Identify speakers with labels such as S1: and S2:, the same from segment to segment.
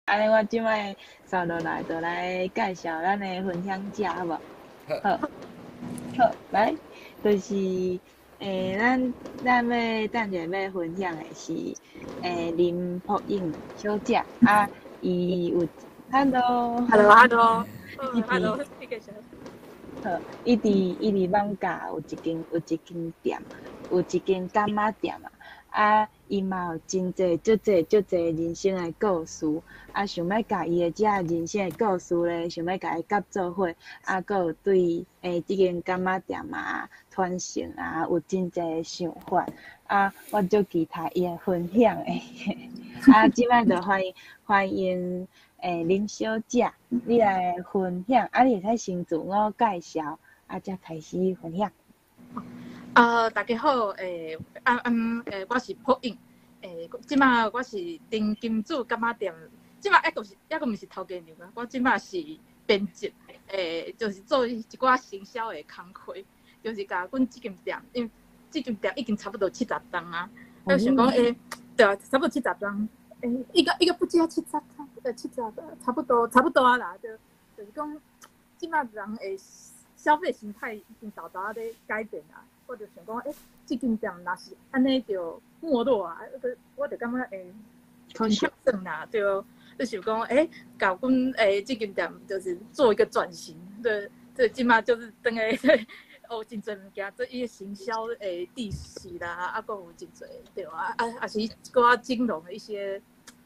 S1: 按呢，我這擺紲落來，就來介紹咱的分享者，好無？好，好，來，就是，咱欲等下欲分享的是，林朴穎小姐，啊，伊有，Hello，Hello，Hello，Hello，
S2: 你繼續。
S1: 好，伊佇艋舺有一間店，有一間柑仔店啊。啊，伊嘛有真濟、足濟、足濟人生的故事，啊，想欲共伊的這人生的故事咧，想欲共伊夾做伙，啊，閣有對這間柑仔店啊，傳承啊，有真濟想法，啊，我足期待伊的分享的。啊，這擺就歡迎林小姐，你來分享，啊，你會使先自我介紹，啊，才開始分享。
S2: 啊，大家好，啊嗯，我是朴穎，這馬我是陳金子柑仔店，這馬猶閣毋是頭家娘啊，我這馬是編輯，就是做一寡行銷的工課，就是共阮這間店，因為這間店已經差不多70冬啊，我想講，對啊，差不多70冬，應該不止啊七十，七十，差不多啊啦，就是講，這馬人的消費形態已經沓沓仔咧改變啊。我就想講，這間店若是按呢就沒落啊，我就感覺
S1: 可惜
S2: 算啦，對，就想講，共阮這間店就是做一個轉型，對，這這馬就是等於學真濟物件，做伊個行銷的知識啦，啊，閣有真濟對啊，啊，也是一寡金融的一些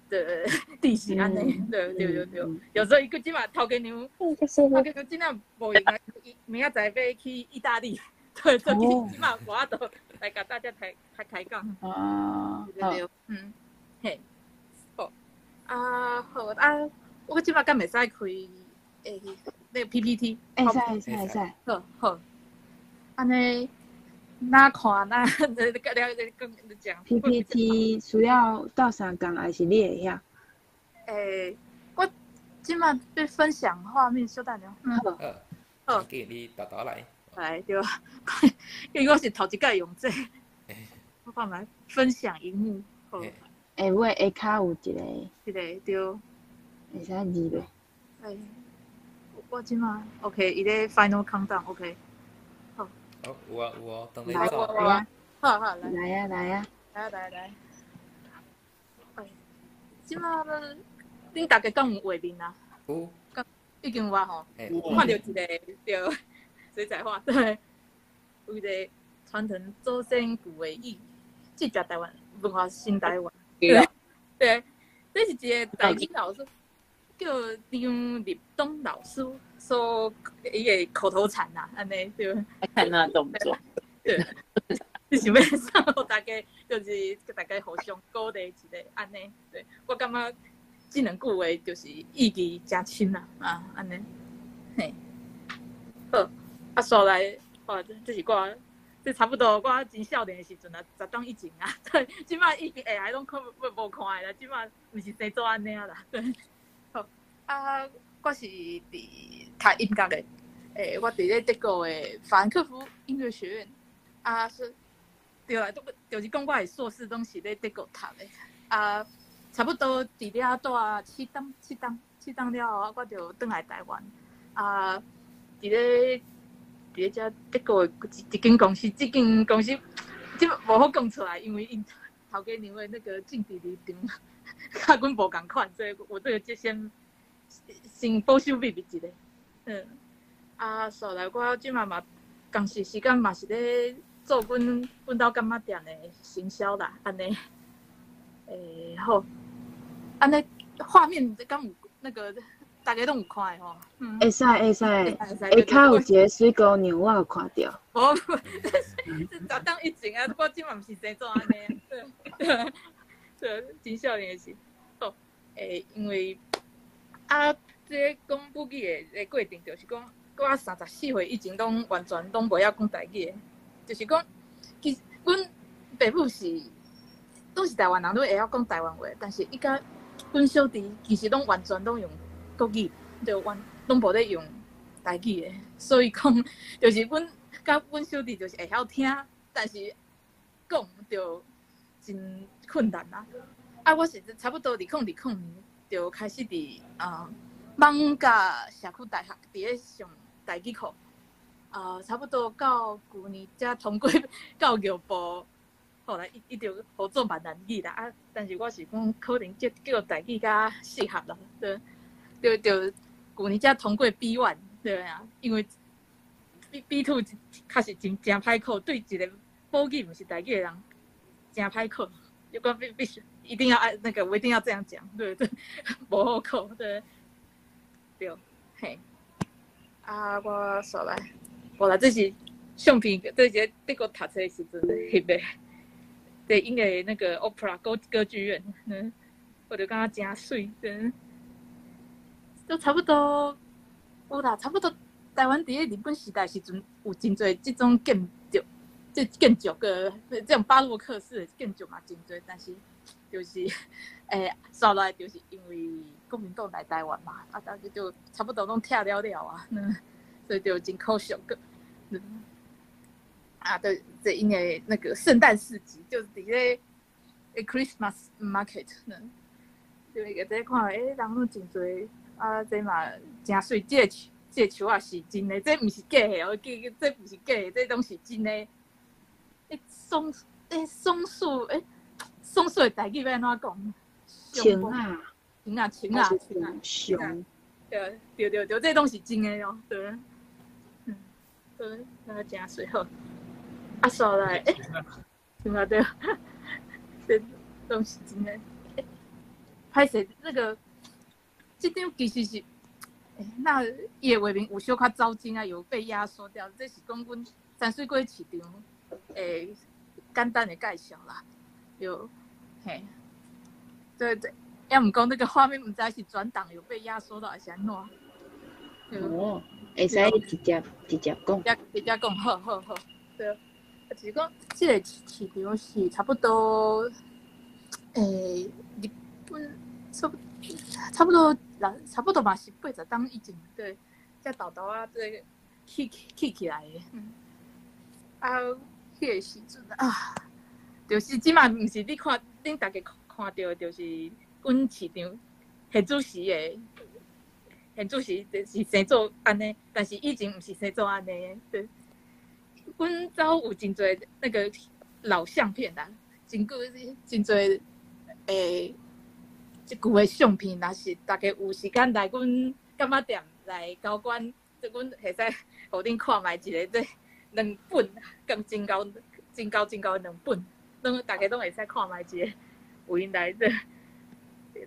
S2: 的知識按呢，對對對對，有時候伊閣這馬頭家娘，頭家娘真正無閒啊，伊明仔載欲去意大利。對，所以這馬無法度來共大家開講。
S1: 哦，
S2: 對對，嗯，嘿，好，啊好啊，我這馬敢會使開那個 PPT？
S1: 會使會使會使。
S2: 好，好，按呢，哪看哪，你你講你講。
S1: PPT 需要鬥相共，還是你會曉？
S2: 我這馬欲分享畫面，稍等下。
S1: 好。
S2: 好，
S3: 給你沓沓來。
S2: 來對，因為我是頭一擺用這個，我看覓分享螢幕。好。
S1: 尾下跤有一個。
S2: 一個對。
S1: 會使字袂？
S2: 我這馬 OK，伊咧 final countdown，OK。好。
S3: 哦，有啊有啊，等你
S2: 走。來啊，好好來。
S1: 來啊來啊。
S2: 來來來。哎，這馬恁大家敢有畫面啊？
S3: 有。
S2: 已經有啊吼。看著一個對。水彩畫對，有一個傳承祖先舊的意，這隻台灣文化新台灣。對，對，這是一個台語老師，叫張立東老師所伊个口頭禪啦，按呢對。
S4: 看那動作。
S2: 對，這是欲送予大家，就是大家互相鼓勵一下，按呢。對，我感覺這兩句話就是意義誠深啦，啊，按呢，嘿，好。啊，紲來，哦，這是我，這差不多我真少年的時陣啊，10冬以前啊，對，這馬已經下來攏看無看的啦，這馬毋是生做按呢啦，對。好，啊，我是佇讀音樂的，我佇咧德國的法蘭克福音樂學院，啊，是，對啦，就是講我的碩士攏是咧德國讀的，啊，差不多佇遐蹛七冬七冬七冬了後，我就轉來台灣，啊，佇咧遮德國的一間公司，這間公司這無好講出來，因為𪜶頭家娘的那個政治立場，佮阮無仝款，所以我這個就先保守秘密一下。啊，紲來我這馬嘛，仝時時間嘛是咧做阮兜柑仔店的行銷啦，按呢。好，按呢畫面敢有那個？大家攏有看的吼，
S1: 會使會使，下跤有一個水姑娘，我有看著。
S2: 無，這10冬以前啊，我這馬毋是生做按呢，對，對，真少年的時。好，因為啊，這個講母語的過程，就是講，我34歲以前攏完全攏袂曉講台語的，就是講，其實阮爸母是攏是台灣人，攏會曉講台灣話，但是伊佮阮小弟其實攏完全攏用國語，就完攏無咧用台語的，所以講就是阮佮阮小弟就是會曉聽，但是講就真困難啦。啊，我是差不多2020年就開始佇艋舺社區大學佇咧上台語課，差不多到舊年才通過教育部，後來伊伊就予做閩南語啦。啊，但是我是講可能這叫台語較適合啦，對，對對，舊年才通過 B1，對啊，因為 B2 確實真誠歹考，對一個母語毋是台語的人，誠歹考。有關必須一定要愛那個，我一定要這樣講，對對，無好考，對，對，嘿。啊，我煞來，無啦，這是相片，這是德國讀冊的時陣翕的，對，𪜶的那個 opera 歌劇院，我就感覺誠媠，對，都差不多，有啦，差不多。台灣佇咧日本時代時陣，有真濟這種建築，這建築個這種巴洛克式的建築嘛真濟，但是就是，煞來就是因為國民黨來台灣嘛，啊，當時就差不多攏拆了了啊，所以就真可惜個。啊，對，這因為那個聖誕市集，就是佇咧 Christmas market，就個這看，人攏真濟，啊，這嘛誠媠，這個樹，這個樹仔是真的，這毋是假的哦，這毋是假的，這攏是真的。松，松樹，松樹的台語欲按怎講？
S1: 松仔，
S2: 松仔，松仔，松仔，
S1: 松。
S2: 對對對對，這攏是真的哦，對。對，那個誠媠好。啊，煞來，對啊對，這攏是真的。歹勢，那個，這張其實是，那伊的畫面有小可走幀啊，有被壓縮掉。這是講阮山水果市場，簡單的介紹啦。有，嘿，對對，抑毋過那個畫面毋知是轉檔有被壓縮到，還是按怎？
S1: 哦，會使直接直接講。
S2: 直接講，好好好，對。就是講，這個市場是差不多，日本差不多，差不多嘛是80冬以前，對，才沓沓仔這起起來的。啊，彼個時陣啊，就是這馬毋是你看，恁大家看著的，就是阮市場現主時的，現主時就是生做按呢，但是以前毋是生做按呢，對。阮兜有真濟那個老相片啦，真久真濟這舊的相片，若是大家有時間來阮柑仔店來交關，這阮會使予恁看覓一个這兩本，更真厚、真厚、真厚的兩本，攏大家攏會使看覓一个，有閒來這，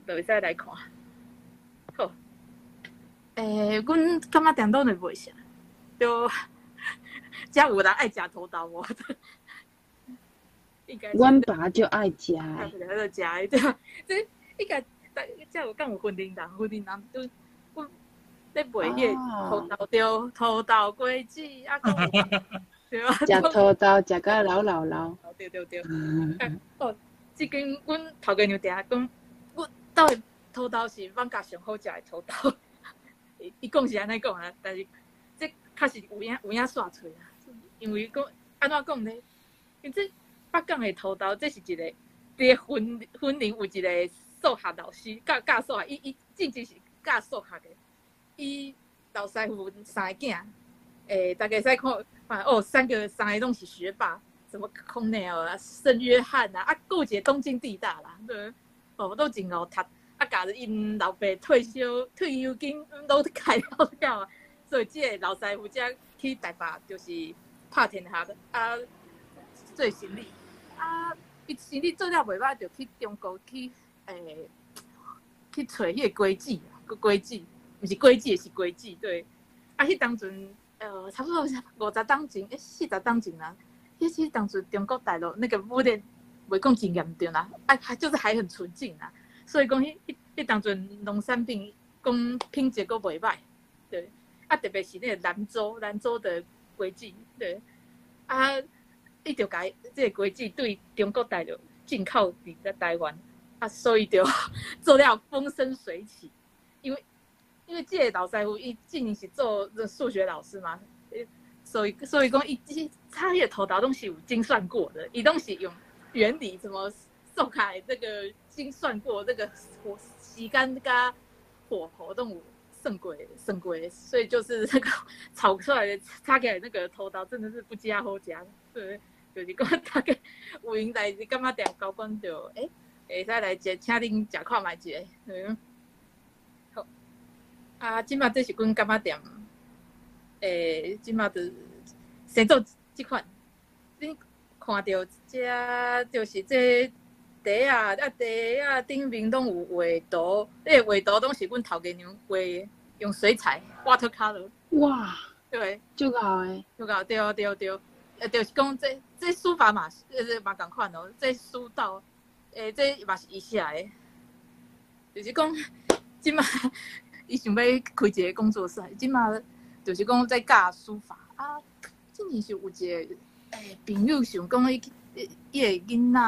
S2: 就會使來看。好，阮柑仔店攏會賣啥？就遮有人愛食土豆無？應該。
S1: 阮爸就愛食。
S2: 就食的對，這應該，遮有敢有雲林人？雲林人都阮咧賣彼個土豆對，土豆果子啊，對啊。
S1: 食土豆食甲流流流。
S2: 對對對。哦，這間阮頭家娘定定講，阮兜的土豆是艋舺上好食的土豆。伊伊講是按呢講啊，但是這確實有影有影煞喙啊。因為講按怎講呢？因這北港的土豆，這是一個佇雲雲林有一個數學老師教教數學，伊伊真正是教數學的。伊老師傅三個囝，大家會使看，哦，三個三個攏是學霸，什麼康奈爾啊、聖約翰啊，啊，閣有一個東京帝大啦，對，哦，都真𠢕讀，啊，共𪜶老爸退休退休金攏開了了啊，所以這個老師傅才去台北，就是拍天下的啊，做生理啊，伊生理做了袂歹，就去中國去去揣彼個果子，個果子，毋是果子，是果子，對。啊，彼當陣，差不多50冬前，40冬前啦。彼當陣中國大陸那個污染，袂講真嚴重啦，啊，就是還很純淨啦。所以講，彼彼彼當陣農產品講品質閣袂歹，對。啊，特別是那個蘭州，蘭州的果子，對。啊，伊就共這個果子對中國大陸進口佇咧台灣，啊，所以就做了風生水起。因為這個老師傅伊之前是做數學老師嘛，所以講伊這他彼個土豆攏是有精算過的，伊攏是用原理，什麼做起來這個精算過，這個火時間佮火候攏有算過算過，所以就是那個炒出來的炒起來那個頭刀真的是不加好食，對，就是講大家有閒來柑仔店交關就會使來食，請恁食看覓一下，對。好，啊，這馬這是阮柑仔店，這馬就生做這款，恁看著這就是這茶仔啊，茶仔頂面攏有畫圖，這個畫圖攏是阮頭家娘畫的，用水彩 watercolor。
S1: 哇，
S2: 對，
S1: 足𠢕的，
S2: 足𠢕，對對對，就是講這書法嘛，嘛仝款哦，這書道，這嘛是伊寫的，就是講這馬伊想欲開一個工作室，這馬就是講在教書法啊，之前是有一個朋友想講伊的囡仔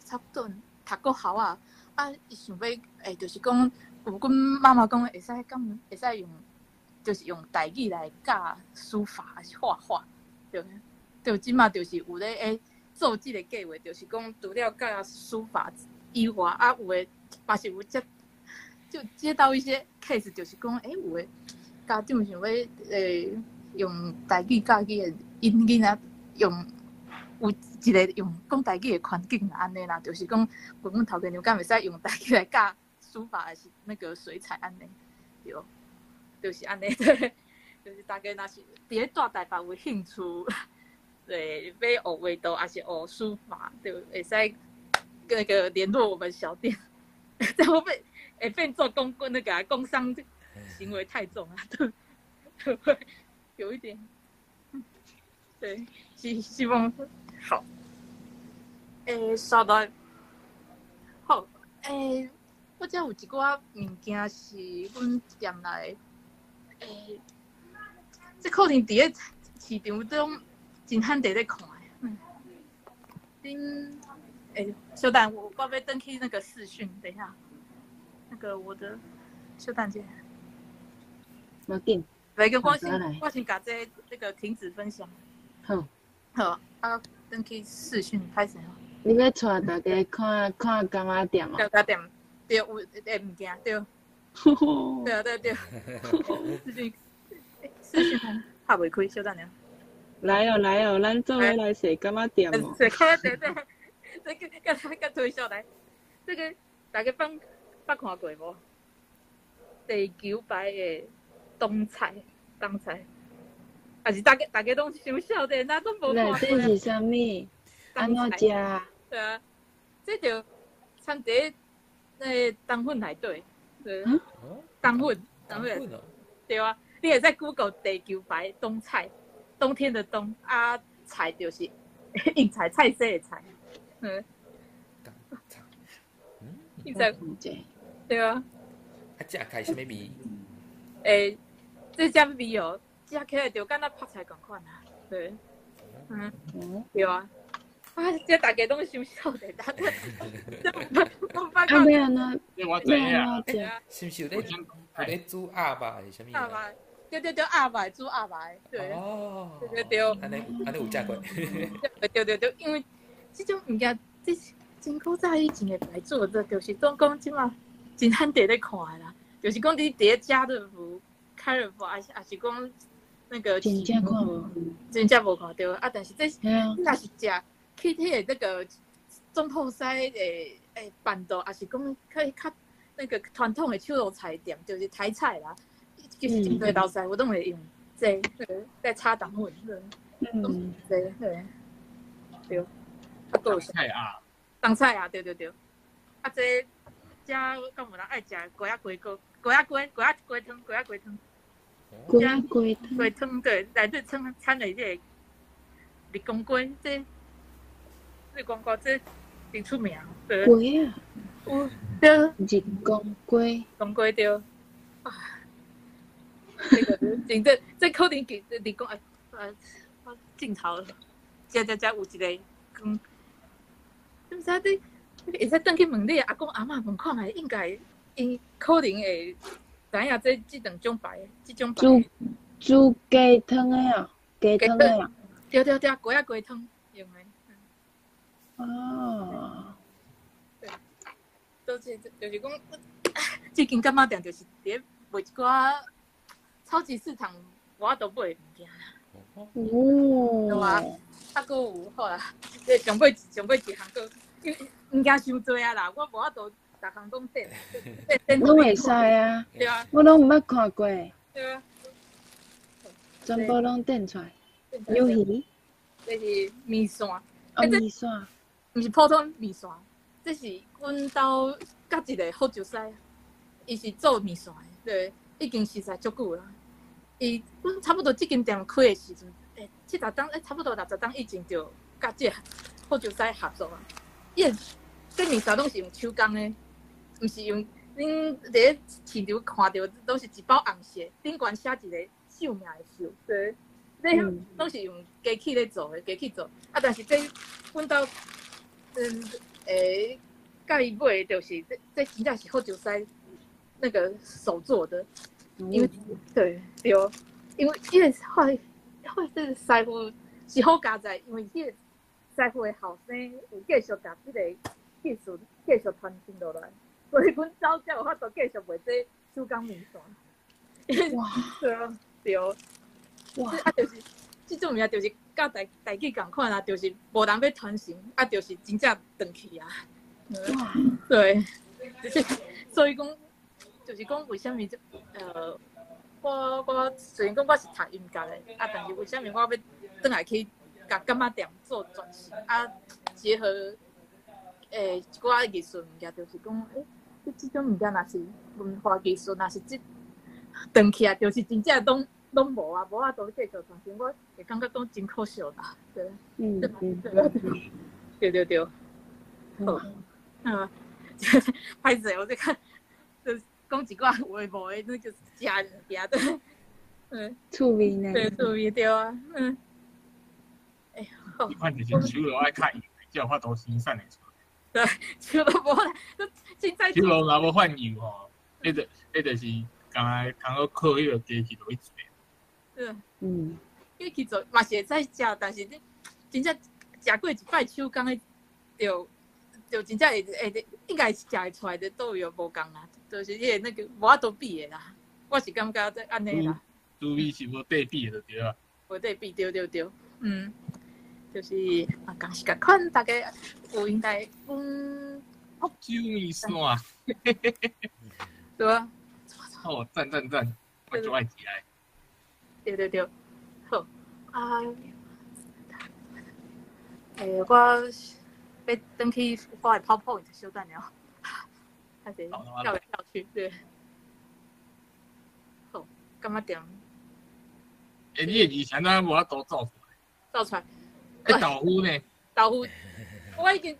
S2: 差不多讀國校啊，啊，伊想欲就是講有阮媽媽講會使講會使用，就是用台語來教書法還是畫畫，對，對，這馬就是有咧做這個計劃，就是講除了教書法以外，啊，有的嘛是有接就接到一些 case，就是講有的家長想欲用台語教伊的𪜶囡仔用有一個用講台語的環境啦，按呢啦，就是講問阮頭家娘敢會使用台語來教書法，還是那個水彩按呢？對，就是按呢，對，就是大家若是佇咧住台北有興趣，對，欲學畫圖抑是學書法，就會使那個聯絡我們小店。這會變會變做公那個工商行為太重啊，對，會有一點，對，希望好。刷來好，我這有一寡物件是阮店內，這可能佇咧市場中真罕佇咧看的。恁，稍等，我欲轉去那個視訊，等一下，那個我的，稍等一下。
S1: 無緊。
S2: 來個我先共這個停止分享。
S1: 好。
S2: 好，啊，轉去視訊開始。
S1: 你欲帶大家看看柑仔店啊？
S2: 柑仔店，對，有物件，對。對對對。視訊，視訊拍袂開，稍等下。
S1: 來哦來哦，咱做伙來踅柑仔店哦。
S2: 踅柑仔店，對，這個佮推銷來，這個大家捌看過無？地球牌的冬菜，冬菜，還是大家攏傷少年，哪攏無看過。
S1: 這是啥物？按怎食？
S2: 對啊，這就摻佇那冬粉內底，對，冬粉，冬粉，對啊，你會使 Google 地球牌冬菜，冬天的冬啊，菜就是應菜菜色的菜，應菜，對啊。
S3: 啊，食起來啥物味？
S2: 這啥味哦？食起來就敢若泡菜仝款啊，對，對啊。啊，這大家攏傷少年，啊，
S1: 啊，欲按怎？
S4: 我知影。
S3: 是毋是有咧煮鴨肉還是啥物？
S2: 鴨肉，對對對，鴨肉煮鴨肉，對。
S3: 哦。
S2: 對對對。
S3: 按呢按呢有食過。
S2: 對對對，因為這種物件，這是真古早以前的來做的，就是總講這馬真罕佇咧看的啦。就是講你佇咧家樂福、開爾福，抑是講那個。
S1: 真正看無。
S2: 真正無看著啊！但是這若是食去彼個那個總鋪師的辦桌，抑是講較那個傳統的手路菜店，就是台菜啦。其實真濟老師傅攏會用這個在炒冬粉，這對對。啊，閣有啥？冬菜啊，對對對。啊，這遮敢有人愛食雞仔雞鍋、雞仔雞、雞仔雞湯、雞仔雞湯。
S1: 雞仔雞湯。
S2: 雞湯對，內底摻摻的這個日光雞，這日光雞這真出名。對。
S1: 雞啊！
S2: 有對。
S1: 日光雞。
S2: 光雞對。啊，這個真正這可能日日光啊啊，鏡頭，食食食有一個光，你毋知你會使轉去問你阿公阿嬤問看覓，應該𪜶可能會知影這兩種牌，這種牌。
S1: 煮煮雞湯的哦，雞湯的哦。
S2: 對對對，雞仔雞湯用的。
S1: 哦。
S2: 對，就是講，這間柑仔店就是佇咧賣一寡超級市場無法度買的物件。
S1: 哦。
S2: 對啊，啊，閣有好啦，這上尾一項閣，因為物件傷濟啊啦，我無法度逐項攏點。
S1: 攏會使啊。
S2: 對啊。
S1: 我攏毋捌看過。
S2: 對啊。
S1: 全部攏點出來。魷魚。
S2: 這是麵線。
S1: 哦，麵線。
S2: 毋是普通麵線，這是阮兜佮一個福州師，伊是做麵線的，對，已經實在足久啦。伊阮差不多這間店開的時陣，70冬，差不多60冬以前就佮這個福州師合作啊。伊的這麵線攏是用手工的，毋是用恁佇咧市場看著攏是一包紅色，頂懸寫一個秀名的秀，對，這攏是用機器咧做的，機器做。啊，但是這阮兜。佮伊買的就是這真正是福州師那個手做的，因為對對，因為這個後來這個師傅是好佳哉，因為這個師傅的後生有繼續共這個技術繼續傳承落來，所以阮走才有法度繼續賣這手工麵線。
S1: 哇！
S2: 對啊，對。
S1: 哇！
S2: 啊，就是這種物件，就是佮台語仝款啊，就是無人欲傳承，啊，就是真正斷去啊。
S1: 哇！
S2: 對，就是所以講，就是講為啥物這我雖然講我是讀音樂的，啊，但是為啥物我欲轉來去共柑仔店做轉型啊？結合一寡藝術物件，就是講，這種物件若是文化藝術，若是這斷去啊，就是真正攏無啊，無法度繼續傳承，我會感覺講真可惜啦，對，對對對，好，嗯，歹勢，我這個就是講一寡有的無的，那個食物件對，嗯，
S1: 趣味呢？
S2: 對，趣味對啊，嗯，好。
S4: 你看就是手路愛較油，才有法度生產會出來。
S2: 對，手路無，凊彩。
S4: 手路若無泛油吼，彼就是敢若通好靠彼個機器落去做。
S2: 對，
S1: 嗯，
S2: 機器做嘛是會使食，但是你真正食過一擺手工的，就真正會應該是食會出來的，都有無仝啊，就是彼個那個無法度比的啦。我是感覺這按呢啦。
S4: 滋味是無對比的，對啊。
S2: 無對比，對對對，嗯，就是啊，仝是仝款，大家有應該嗯。
S4: 福州麵線。
S2: 對啊。
S4: 哦，讚讚讚，我就愛食的。
S2: 對對對，好啊。我欲轉去我的 PowerPoint 小等下，開始跳來跳去，對。好，柑仔店。
S4: 你的以前哪無法度做出來？
S2: 做出來。
S4: 豆腐呢？
S2: 豆腐，我已經，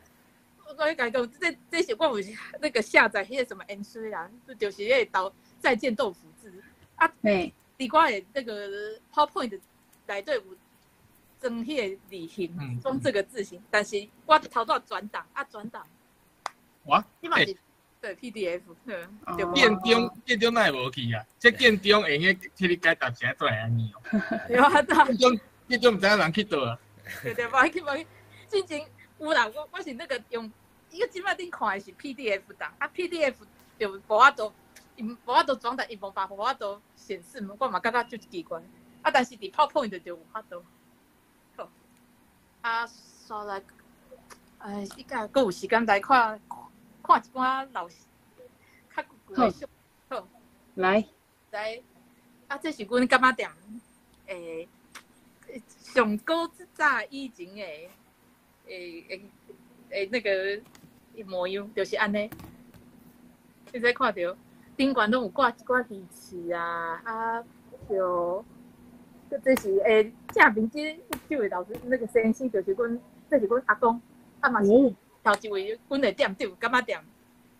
S2: 我共你講，這是我有那個下載彼個什麼 M C 啦，就是彼個豆再見豆腐字啊。
S1: 嘿。
S2: 佇我的那個 PowerPoint 內底有裝彼個字型，裝這個字型，但是我頭拄轉檔啊轉檔。
S4: 哇！
S2: 你嘛是對 PDF，對。
S4: 建中哪會無去啊？這建中會用替你解答是按怎按呢？
S2: 對啊，
S4: 建中毋知影人去佗啊？
S2: 對對，無去無去。進前有啦，我是那個用，伊個這擺頂看的是 PDF 檔，啊 PDF 就無法度。伊無法度轉達，伊無辦法法度顯示，我嘛感覺足奇怪。啊，但是佇 PowerPoint 就有法度。好，啊，煞來，哎，應該閣有時間來看看一寡老較舊的相。好，
S1: 來
S2: 來，啊，這是阮柑仔店，上古早以前的，那個模樣，就是按呢。你使看著。頂懸攏有掛一寡魚翅啊，啊，就這是正面這位老師那個先生，就是阮，這是阮阿公，啊嘛是頭一位阮的店長，柑仔店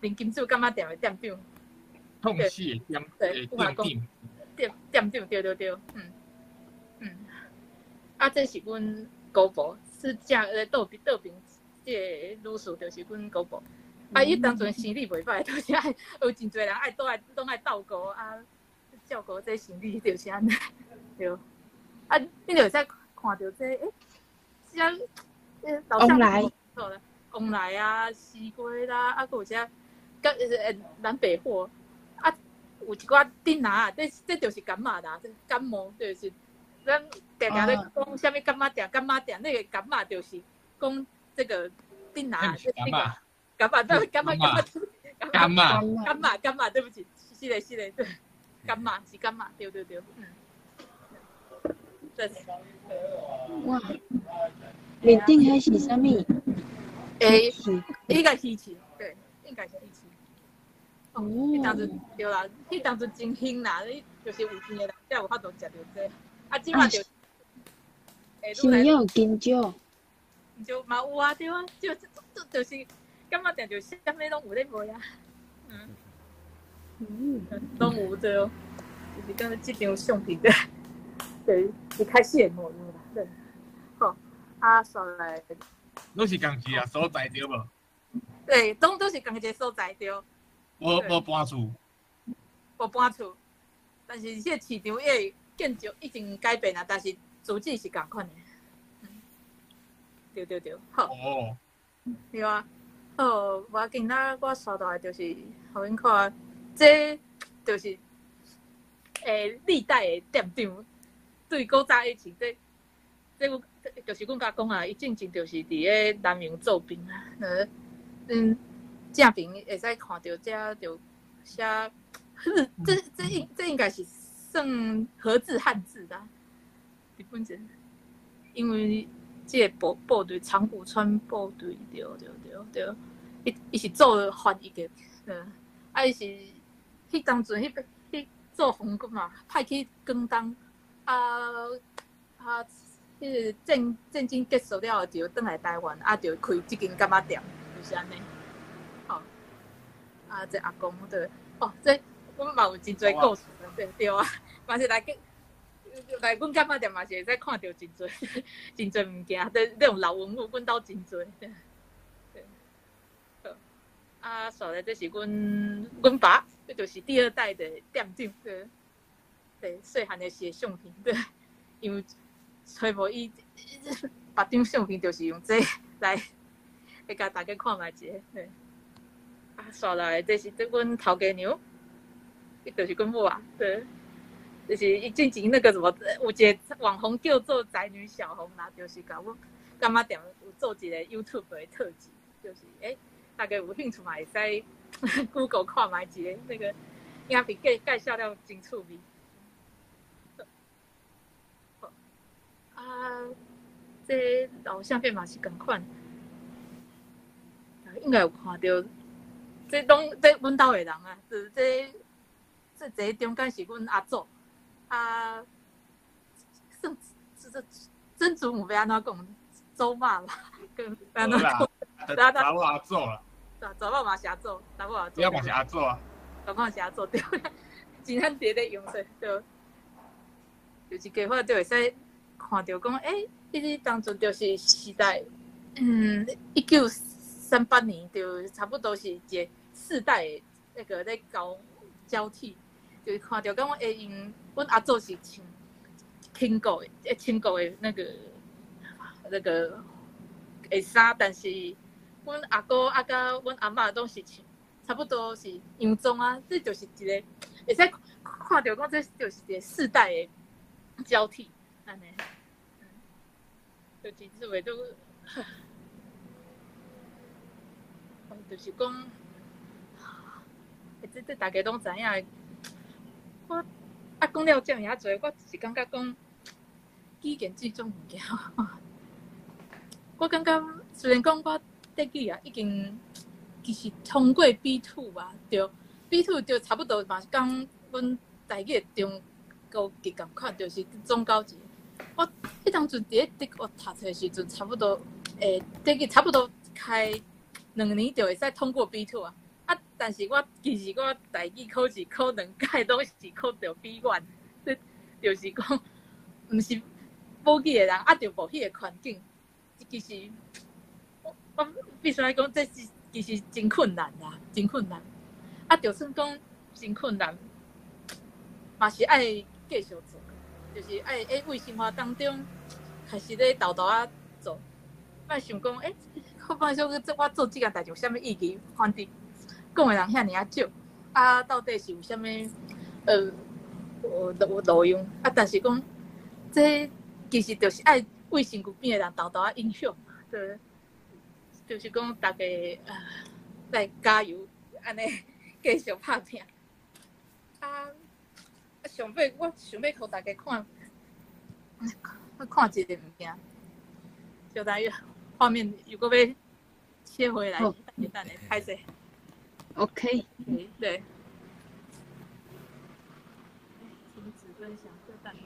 S2: 林金柱柑仔店的店長。
S4: 創始的店，
S2: 對，阮阿公店長，對對對，嗯嗯，啊，這是阮姑婆，是正倒邊這個女士，就是阮姑婆。啊！伊當陣生理袂歹，就是愛有真濟人愛都愛攏愛照顧啊，照顧這生理就是按呢，對。啊，你就會使看著這，這老
S1: 來，
S2: 好啦，旺來啊，西瓜啦，啊，閣有啥，佮南北貨，啊，有一寡丁仔，這就是柑仔啦，這感冒就是咱定定咧講啥物柑仔店，柑仔店，那個柑仔就是講這個丁仔，
S4: 柑仔，
S2: 柑仔，對，柑仔，柑仔，
S4: 柑仔，
S2: 柑仔，柑仔，對不起，是的，是的，對，柑仔是柑仔，對對對，嗯。對。
S1: 哇，面頂彼是啥物？
S2: 欸，應該是魚翅，對，應該是魚翅。哦，彼當陣對啦，彼當陣真興啦，你就是有錢的人才有法度食著這個。啊，這馬就，
S1: 是毋是有金蕉？
S2: 金蕉嘛有啊，對啊，就就是感覺定就啥物攏有咧賣啊。嗯。嗯。攏有對哦，就是感覺這張相片的，對，一開始的模樣啦，對。好，啊，煞來。
S4: 攏是仝一個所在對無？
S2: 對，攏都是仝一個所在對。
S4: 無搬厝。
S2: 無搬厝，但是這個市場伊的建築已經改變啦，但是主旨是仝款的。嗯，對對對，好。
S4: 哦。
S2: 對啊，好，無要緊，咱我刷落來就是，予恁看，這就是歷代的店長對古早以前這。這阮就是阮家公啊，伊進前就是佇咧南洋做兵啊。嗯，正邊會使看著這就寫，這應該是算和字漢字啦。日本人，因為這個部隊長谷川部隊，對對對對，伊是做翻譯的，嗯，啊伊是彼當陣彼做紅軍嘛，派去廣東啊。彼個戰爭結束了後，就轉來台灣，啊，就開這間柑仔店，就是按呢。好，啊，這阿公對，哦，這阮嘛有真濟故事，對對啊，嘛是來去來阮柑仔店嘛是會使看著真濟真濟物件，這種老文物，阮兜真濟。對，好，啊，煞來這是阮爸，這就是第二代的店長，對，對，細漢的時的相片，對，因為。揣無伊，別張相片就是用這來，來共大家看覓一下。對，啊，煞來這是阮頭家娘，伊就是阮母啊，對，就是伊進前那個什麼，有一個網紅叫做宅女小紅啦，就是共阮柑仔店有做一個 YouTube 的特輯，就是大家有興趣嘛會使 Google 看覓一下那個影片介紹了真趣味。啊，這老相片嘛是仝款，應該有看著，這攏這阮兜的人啊，就是這中間是阮阿祖，啊，算這曾祖母欲按怎講？祖媽啦，跟按怎講？
S4: 查某阿祖啦，
S2: 查某嘛是阿祖，查某阿祖。
S4: 你嘛是阿祖啊？
S2: 查某是阿祖對，真漢佇咧用說對，就是計劃就會使。看著講，彼個當陣就是時代，嗯，1938年就差不多是一個世代的那個咧交替，就是看著講，因阮阿祖是穿輕國的，輕國的那個的衫，但是阮阿哥啊佮阮阿嬤攏是穿差不多是洋裝啊，這就是一個會使看著講，這就是一個世代的交替。按呢，就真趣味都，就是講，這大家攏知影。我啊講了遮爾仔濟，我是感覺講語言這種物件，我感覺雖然講我德語啊已經其實通過 B2 啊，對 B2 就差不多嘛是講阮台語的中高級仝款，就是中高級。我彼當陣佇咧德國讀冊時陣，差不多德語差不多開2年就會使通過 B2 啊。啊，但是我其實我台語考試考兩屆攏是考著 B1，這就是講，毋是母語的人啊，就無彼個環境，其實我必須愛講，這是其實真困難啦，真困難。啊，就算講真困難，嘛是愛繼續做。就是愛為生活當中開始咧沓沓仔做，莫想講我本来想講，我做這件代誌有啥物意義？反正講的人遐爾仔少，啊，到底是有啥物有路用？啊，但是講，這其實就是愛為身軀邊的人沓沓仔影響，對，就是講大家啊，來加油，按呢繼續拍拚。啊，上尾我想欲予大家看，看一个物件，小大約畫面如果欲切回來，等下等下，歹勢。
S1: OK。
S2: 對。停止分享，再等。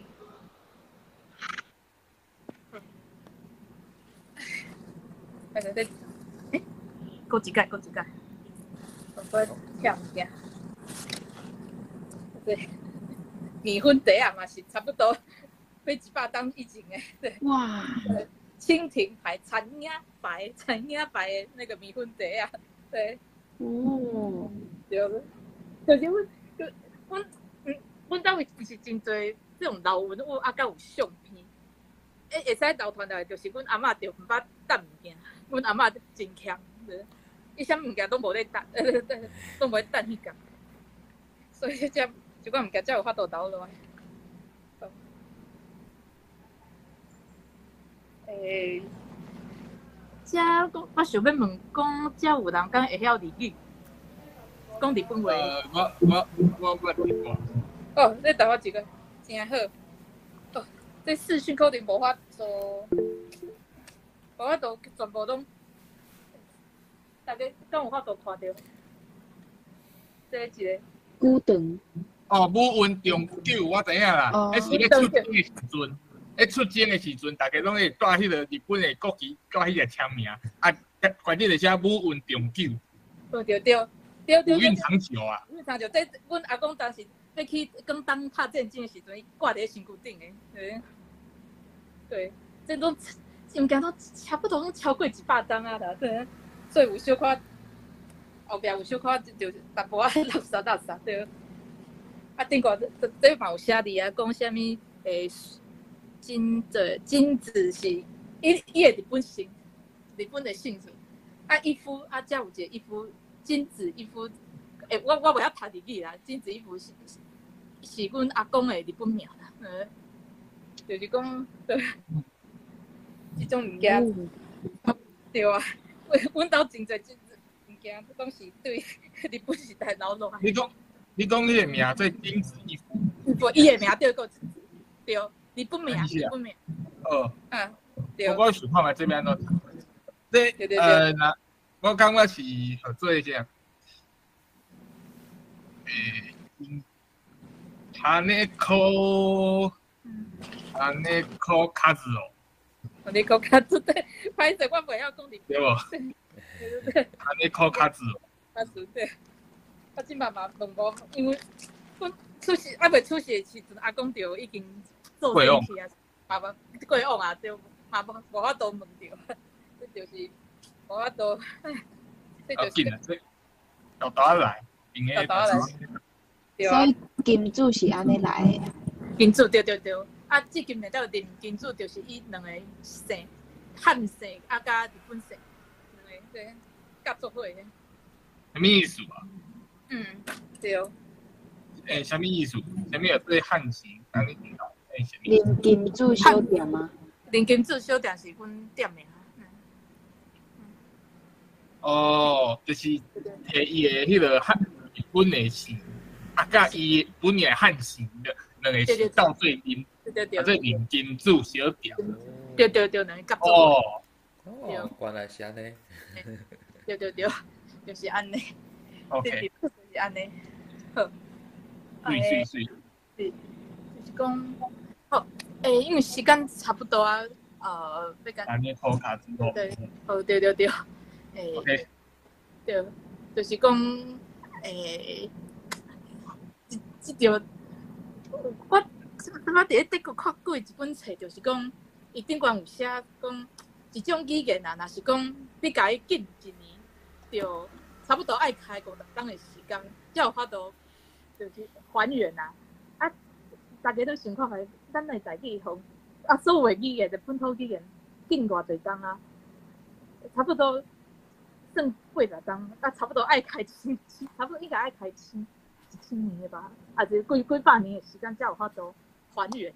S2: 等下，欸，閣一擺，閣一擺，我跳物件。對，麵粉袋仔嘛是差不多，欲100冬以前的。對。
S1: 哇！
S2: 蜻蜓牌、田影牌、田影牌的那個麵粉袋仔，對。
S1: 哦。
S2: 對，就是阮，阮，阮兜其實真濟這種老文物啊，佮有相片。會使流傳落來，就是阮阿嬤就毋捌擲物件，阮阿嬤真儉，伊啥物物件攏無咧擲，攏無咧擲彼工，所以這這款物件才有法度留落來。欸，遮我想欲問講，遮有人敢會曉日語？講日本話？
S4: 我捌聽過。
S2: 哦，你台灣一個，真好。哦，這視訊可能無法度，無法度全部攏，大家敢有法度看著？這一个。
S1: 古長。
S4: 哦，武運長久，我知影啦。彼是欲出征的時陣，咧出征的時陣，大家攏會帶彼个日本的國旗，帶彼个簽名，啊，關鍵就是寫武運長久。
S2: 對對對對對。
S4: 武運長久啊！
S2: 武運長久，這阮阿公當時欲去廣東拍戰爭的時陣，伊掛佇身軀頂的，對。對，這攏物件攏差不多攏超過100冬啊啦，對。所以有小可後壁有小可就淡薄仔垃圾垃圾對。啊，頂懸這嘛有寫字啊，講啥物欸，金子金子是伊伊的日本姓，日本的姓氏。啊，一夫啊，遮有一個一夫金子一夫，欸，我袂曉讀日語啦。金子一夫是阮阿公的日本名啦，就是講對，這種物件，對啊，阮兜真濟這物件攏是對日本時代留落來。
S4: 你講你的名做金子一夫，
S2: 無，伊的名叫做對，日本名，日本名。
S4: 哦。
S2: 嗯，對。
S4: 我想看覓這邊怎讀。這那我感覺是合做啥？欸，金金子卡子哦。
S2: 金子卡子對，歹勢，我袂曉講日。
S4: 對無？
S2: 對對對。
S4: 金子卡子哦。
S2: 卡子對。我這擺嘛問無，因為阮出世猶未出世的時陣，阿公就已經做生去啊，嘛無過往啊，對，嘛無無法度問著，這就是無法度，這就是。
S4: 緊啊，這沓沓來，沓
S2: 沓來。
S1: 所以金主是按呢來的。
S2: 金主對對對，啊，這間名叫林金主，就是伊兩個姓，漢姓啊佮日本姓，兩個對夾做伙的。
S4: 啥物意思啊？
S2: 嗯，對。
S4: 欸，啥物意思？啥物叫做漢姓？安呢聽到？欸，啥物？
S1: 林金主小店嗎？
S2: 林金主小店是阮店名。
S4: 哦，就是提伊的彼个漢日本的姓，啊，佮伊本來漢姓的兩個姓鬥做陣，啊，做林金主小店。
S2: 對對對，兩个夾做。
S4: 哦，
S3: 哦，原來是按呢。
S2: 對對對，就是按呢。
S4: OK，
S2: 就是按呢。好。
S4: 水水水。
S2: 是，就是講，好，欸，因為時間差不多啊，欲共。
S4: 按呢塗跤子咯。
S2: 對，好，對對對。欸
S4: ，OK。
S2: 對，就是講，欸，這這條，我我佇咧德國看過一本冊，就是講，伊頂懸有寫講，一種語言啊，若是講你共伊禁一年，就差不多愛開50冬的時間，才有法度就是還原啊。啊，大家都想看覓，咱的台語吼，啊，所有的語言，本土語言禁偌濟冬啊？差不多算80冬，啊，差不多愛開千，差不多應該愛開千1000年的吧，啊，是幾幾百年的時間才有法度還原。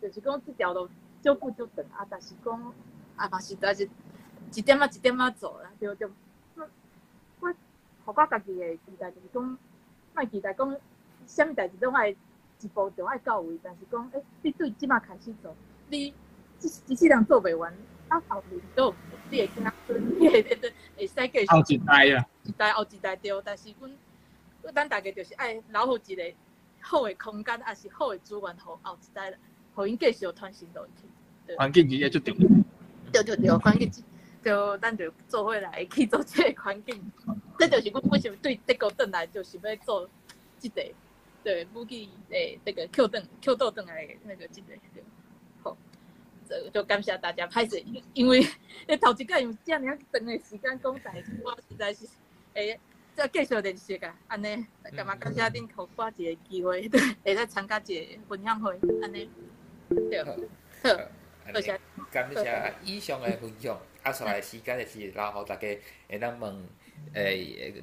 S2: 就是講這條路足久足長啊，但是講啊嘛是，但是一點仔一點仔做啦，對對。我，予我家己的期待就是講，莫期待講啥物代誌攏愛一步就愛到位，但是講，你對這馬開始做，你這一世人做袂完，啊後面都有你的子孫，你會會使繼續
S4: 後一代啊，
S2: 一代後一代對，但是阮，咱大家就是愛留予一個好的空間，抑是好的資源，予後一代，予𪜶繼續傳承落去。
S4: 環境其實足重要。
S2: 對對對，環境就咱就做伙來去做這個環境，這就是阮本身對德國轉來就是欲做這個，對，武器的這個抾轉抾倒轉來的那個這個對。好，這就感謝大家歹勢，因為你頭一擺用遮爾長的時間講代誌，我實在是再繼續練習啊，按呢，感嘛感謝恁予我一個機會，對，會使參加一個分享會，按呢，對，好，多謝。
S3: 感謝以上的分享，啊，紲來時間就是留予大家會當問，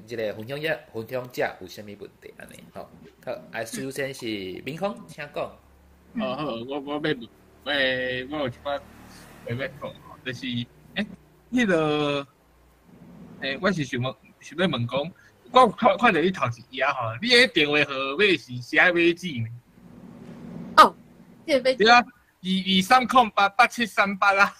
S3: 這個分享者分享者有啥物問題按呢？吼，好，啊，首先是明峰，請講。
S4: 哦好，我欲問，我有一寡話欲講，就是，彼個，我是想問，想欲問講，我看看著你頭一頁吼，你彼電話號碼是寫碼子呢？
S2: 哦，這個碼。
S4: 對啊，223088738啊。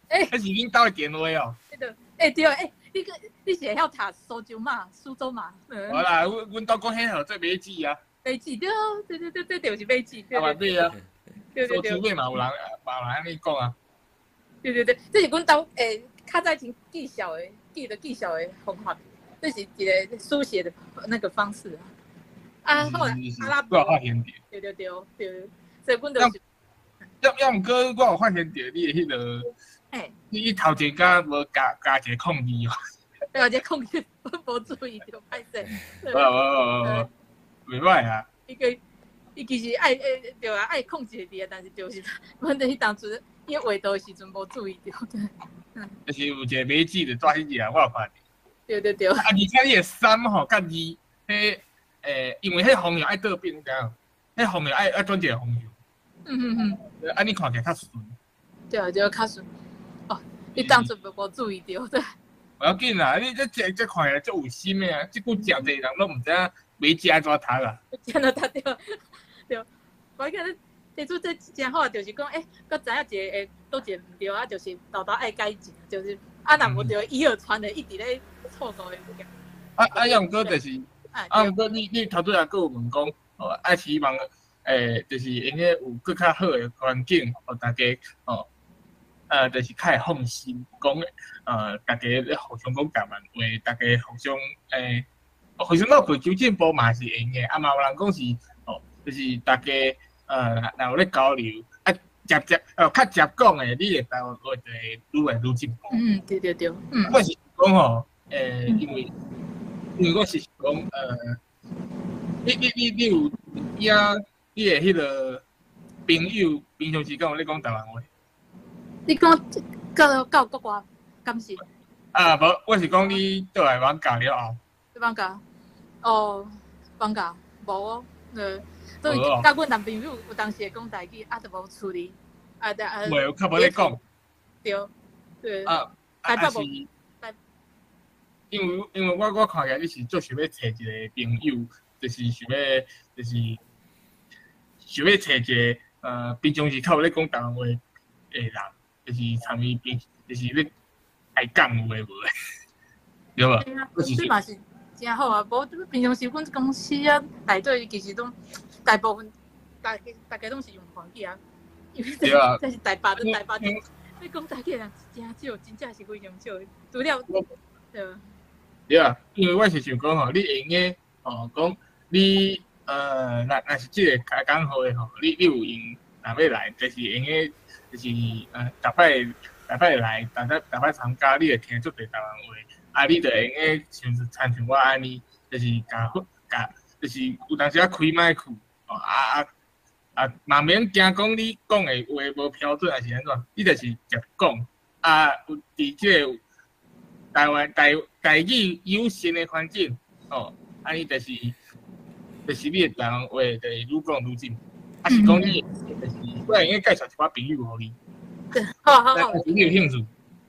S4: 彼是恁兜的電話哦。
S2: 對，對，你個你是會曉讀蘇州碼、蘇州碼？
S4: 無啦，阮兜講彼號做碼子啊。
S2: 碼子對，對對對，這就是碼子。
S4: 啊嘛對啊。
S2: 對對對。
S4: 蘇州碼嘛有人，嘛有人按呢講啊。
S2: 對對對，這是阮兜較早前記數的，記著記數的方法，這是一個書寫的那個方式啊。啊，後來阿拉
S4: 伯。我有發現著。
S2: 對對對對，所以阮就是。
S4: 抑毋過我有發現著你的彼個，你頭前敢無加加一個空字哦？
S2: 對，這空字我無注意著，歹勢。
S4: 無無無無，袂歹啊。
S2: 伊個伊其實愛對啊，愛控一個字啊，但是就是阮佇彼當陣伊畫圖的時陣無注意著。
S4: 就是有一個碼子就蹛彼頁，我有看著。
S2: 對對對。
S4: 啊，而且你的三吼佮二，彼因為彼方向愛倒變，你知影？彼方向愛轉一個方向。
S2: 嗯嗯嗯。
S4: 按呢看起來較順。
S2: 對啊，對，較順。哦，你當初無注意著，對。
S4: 無要緊啦，你這這看起來足有心的啊！這久食濟人攏毋知影碼子按怎讀啊。
S2: 按怎讀對對，我記得提出這真好，就是講，閣知影一個會佗一個毋對啊，就是沓沓愛改進，就是啊，若無對，以訛傳訛，一直咧錯誤的物件。
S4: 啊啊，抑毋過就是，啊毋過你頭拄仔閣有問講，哦，愛希望，就是會用有閣較好的環境，予大家，哦，就是較會放心，講，大家咧互相講台灣話，大家互相，互相鬥過求進步嘛是會用的，啊嘛有人講是，哦，就是大家，若有咧交流，啊，直接，較直接講的，你的台灣話就會愈來愈進步。
S2: 嗯，對對對，嗯。
S4: 我是講吼，因為我是講，你有影你的彼個朋友平常時間有咧講台灣話？
S2: 你講到國外，敢是？
S4: 啊，無，我是講你倒來艋舺了後。
S2: 艋舺，哦，艋舺無哦，所以佮阮男朋友有當時會講台語，啊，就無處理，啊，啊。
S4: 袂，較無咧講。
S2: 對，對。
S4: 啊，啊是。因為我看起來你是足想欲揣一個朋友，就是想欲，就是想欲揣一個，平常時較有咧講台灣話的人，就是參伊平，就是咧開講有的無的，對無？
S2: 對啊，這嘛是真好啊！無平常時阮公司啊內底其實攏大部分大家攏是用華語啊，因為這是台北的台北，你講台語的人真少，真正是非常少，除了對。
S4: 對啊，因為我是想講吼，你會用的吼，講你若是這個開講會吼，你有閒若欲來，就是會用的，就是逐擺來，逐擺參加，你會聽足濟台灣話，啊，你就會用的像親像我按呢，就是共共，就是有當時仔開麥克，哦啊啊啊，嘛免驚講你講的話無標準，還是按怎，你就是直講，啊，有佇這個。台灣台語友善的環境，哦，按呢就是你的台灣話，就是愈講愈進。啊是講你，就是我會用該介紹一寡朋友予你。
S2: 好好好，
S4: 你有興趣？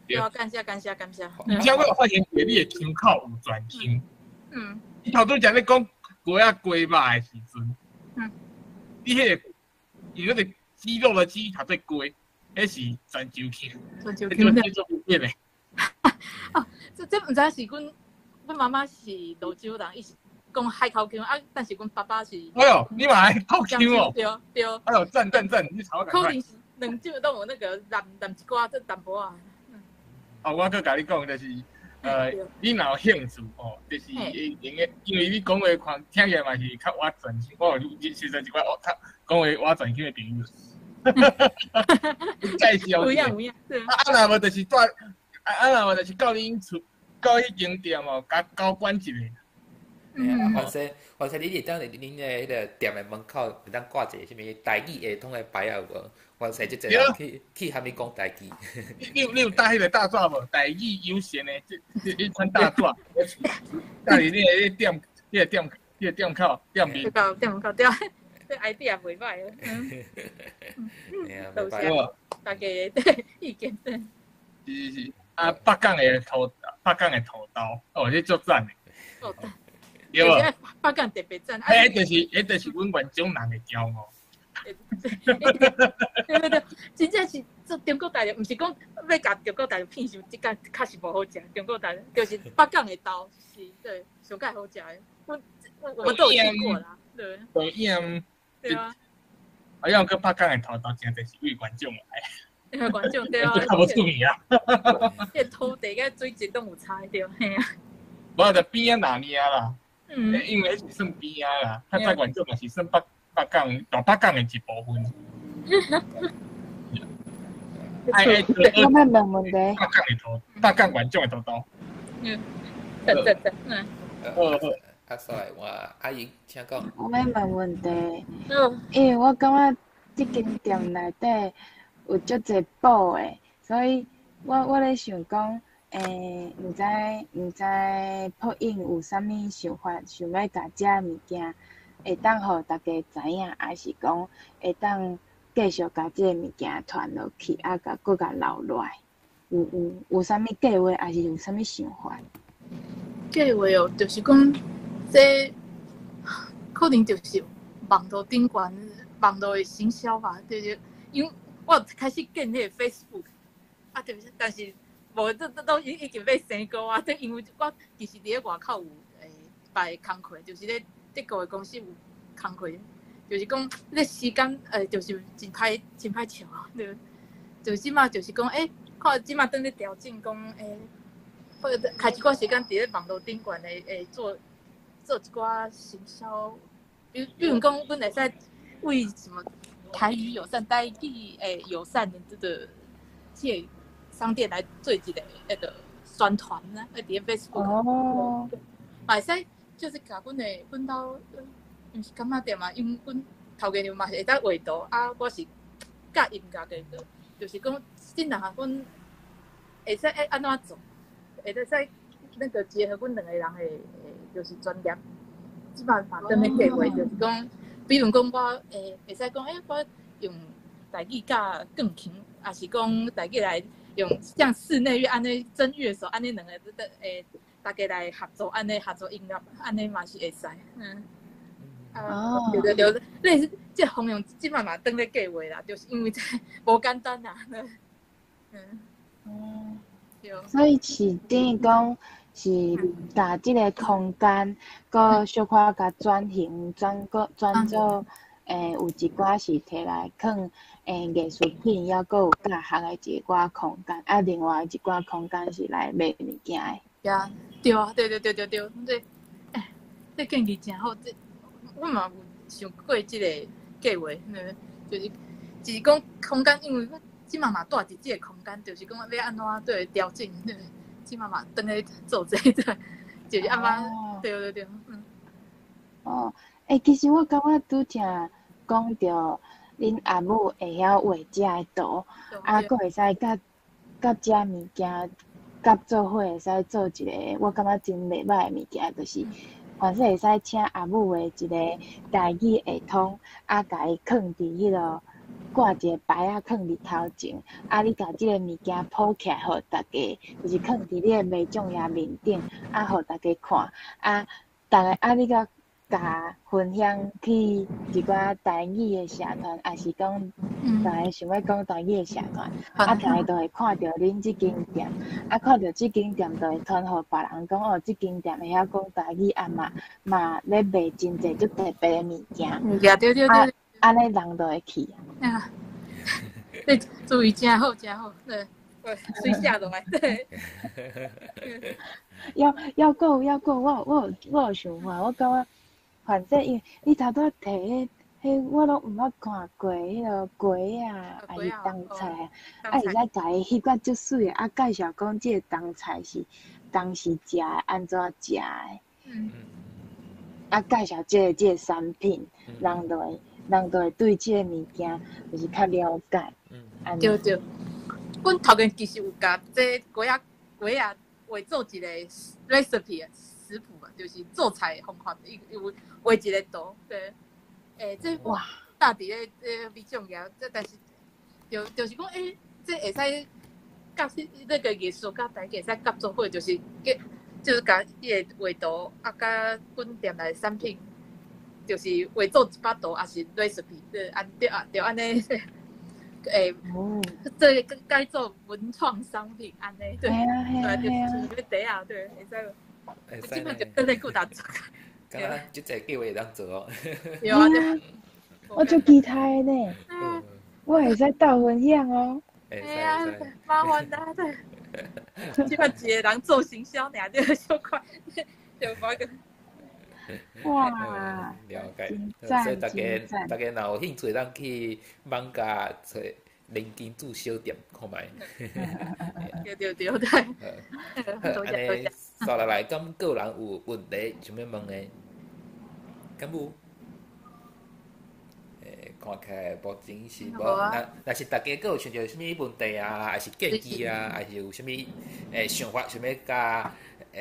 S2: 對啊，感謝感謝感謝。
S4: 而且我有發現你的腔口有轉腔。你頭拄則咧講雞仔雞肉的時陣，你彼個伊那個雞肉的雞讀做雞，彼是泉州腔。
S2: 泉州腔。
S4: 這做不變的。
S2: 哦，這毋知是阮媽媽是蘆洲人，伊是講海口腔啊，但是阮爸爸是。
S4: 哎喲，你嘛海口腔哦？
S2: 對對。
S4: 哎喲，讚讚讚！你吵
S2: 可能是兩種攏有那個南南一寡這淡薄仔。
S4: 哦，我閣共你講，就是你若有興趣哦，就是用個，因為你講話看聽起來嘛是較我全，我有實在一寡我較講話我全腔的朋友。介紹。
S2: 有影有影。
S4: 啊，若無就是住，啊若無就是到恁厝，到彼間店哦，共交管一下。
S3: 反正你會當佇恁的彼个店的門口會當掛一個啥物台語會通的牌仔有無？反正這濟人去蝦米講台語。
S4: 你有帶彼個大紙無？台語友善的，這款大紙，帶佇你的店，你的店，你的店口店面。
S2: 店門口對，這 idea 袂歹。
S3: 多謝
S2: 大家的意見。
S4: 是是是，啊，北港的土豆，哦，這足讚的。
S2: 哦。
S4: 對無？
S2: 北港特別讚。
S4: 彼就是阮元種人的驕傲。
S2: 對對對，真正是做中國大陸，毋是講欲共中國大陸騙受，這間確實無好食。中國大陸就是北港的豆是對上蓋好食的。我們都有吃過啦，對。
S4: 對，
S2: 對啊。
S4: 啊，要閣北港的土豆真濟是為元種來。
S2: 元種對啊。
S4: 較無出名啊。
S2: 這土地佮水質攏有差對，嘿啊。
S4: 無就邊仔哪爾啦。因為彼是算邊仔啦，較早元種嘛是算北港大北港的一部分。
S1: 我欲問問題。
S4: 北港的土，北港元種的土豆。
S2: 對對對，嗯。
S4: 好好。
S3: 啊，所以我阿姨請講。
S1: 我欲問問題，因為我感覺這間店內底有足濟寶的，所以我咧想講。毋知朴穎有啥物想法，想欲共這物件會當予大家知影，抑是講會當繼續共這個物件傳落去，啊，共閣共留落來，有啥物計劃，抑是有啥物想法？
S2: 計劃哦，就是講這可能就是網路頂懸網路的行銷吧，就是因為我開始建彼個 Facebook，啊，對，但是。無，這都已經欲生哥啊！這因為我其實佇咧外口有擺工課，就是咧德國的公司有工課，就是講咧時間就是真歹真歹笑啊！對，就是這馬就是講看這馬當咧調整講或者開一寡時間佇咧網路頂懸的做一寡行銷，比如講，阮會使為什麼台語友善、台語友善的這個這個商店來做一個那個宣傳啦，佇咧 Facebook。哦。嘛會使就是共阮的阮兜，毋是柑仔店嘛，因為阮頭家娘嘛是會當畫圖，啊，我是教音樂的，就是講這兩項阮會使按怎做，會使那個結合阮兩個人的，就是專業。這擺嘛當咧計劃，就是講，比如講我會使講，我用台語教鋼琴，抑是講台語來。用像室內樂按呢真樂手按呢兩個大家來合作按呢合作音樂按呢嘛是會使，嗯，啊，對對對，類似這方面這擺嘛當咧計劃啦，就是因為這無簡單啦，嗯，
S1: 哦，對，所以是等於講是共這個空間，閣小可共轉型轉做。有一寡是提來囥藝術品，抑閣有教學的一寡空間，啊，另外一寡空間是來賣物件的。
S2: 呀，對啊，對對對對對，這這建議真好，這我嘛有想過這個計劃，就是講空間，因為這馬嘛住佇這個空間，就是講欲按怎對調整，對，這馬嘛當咧做這個，就是按怎，對對對，嗯。
S1: 哦，其實我感覺拄才講著恁阿母會曉畫這个圖，啊，閣會使佮這物件佮做伙會使做一个，我感覺真袂䆀的物件，就是凡勢會使請阿母的一個台語會通，啊，共伊囥佇彼落掛一个牌仔囥佇頭前，啊，你共這个物件鋪起來，予大家，就是囥佇你的媽祖爺面頂，啊，予大家看，啊，逐个啊，你閣共分享去一寡台語的社團，抑是講逐个想欲講台語的社團，啊，逐个都會看著恁這間店，啊，看著這間店就會傳予別人講哦，這間店會曉講台語，啊嘛嘛咧賣真濟足特別的物件，
S2: 物件對對對，
S1: 按呢人就會去。
S2: 啊，你注意真好真好，對，水寫落來，對。
S1: 猶閣有猶閣，我有想法，我感覺反正因為你頭拄仔提彼，彼我攏毋捌看過彼个雞仔，抑是冬菜啊，啊會使共伊翕甲足媠的，啊介紹講這个冬菜是當時食的，按怎食的，啊介紹這个產品，人就會對這个物件就是較了解。
S2: 對對，阮頭前其實有共這雞仔畫做一個 recipe 食譜嘛，就是做菜方法，伊有畫一個圖，對。欸，這
S1: 哇，
S2: 搭佇咧這米醬業，這但是就是講，欸，這會使佮那個藝術佮大家會使合作伙，就是就是共伊个畫圖啊，佮阮店內產品，就是畫做一百圖，抑是 recipe，對，按對啊，對按呢。欸，這個該做文創商品，按呢，對，對，就是咧袋仔，對，會使。
S3: 會
S2: 使。這擺就等咧顧大做。
S3: 敢若這個計劃會當做哦。
S2: 對啊，
S1: 我足期待的呢。我會使鬥分享哦。
S3: 會
S2: 使會使。麻煩啦，對。這擺一个人做行銷爾，對，小可就無個。
S1: 哇！
S3: 了解。所以大家若有興趣，通去網咖揣林金柱小店看覓。
S2: 對對對對。
S3: 好，按呢，紲落來，敢閣有人有問題想欲問的？敢無？欸，看起來目前是無。若是大家閣有想著啥物問題啊，抑是建議啊，抑是有啥物想法，想欲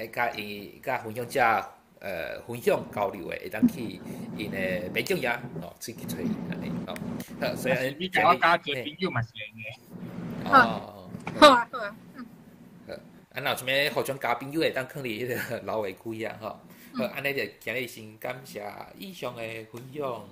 S3: 共伊共分享者分享交流的，會當去𪜶的馬總爺哦，出去揣𪜶按呢哦。好，所以
S4: 你共我加一个朋友嘛是會用的。
S3: 哦，
S2: 好啊好啊。
S3: 好，啊，若有啥物互相交朋友會當囥佇彼个留言區啊吼。好，按呢就今日先感謝以上的分享。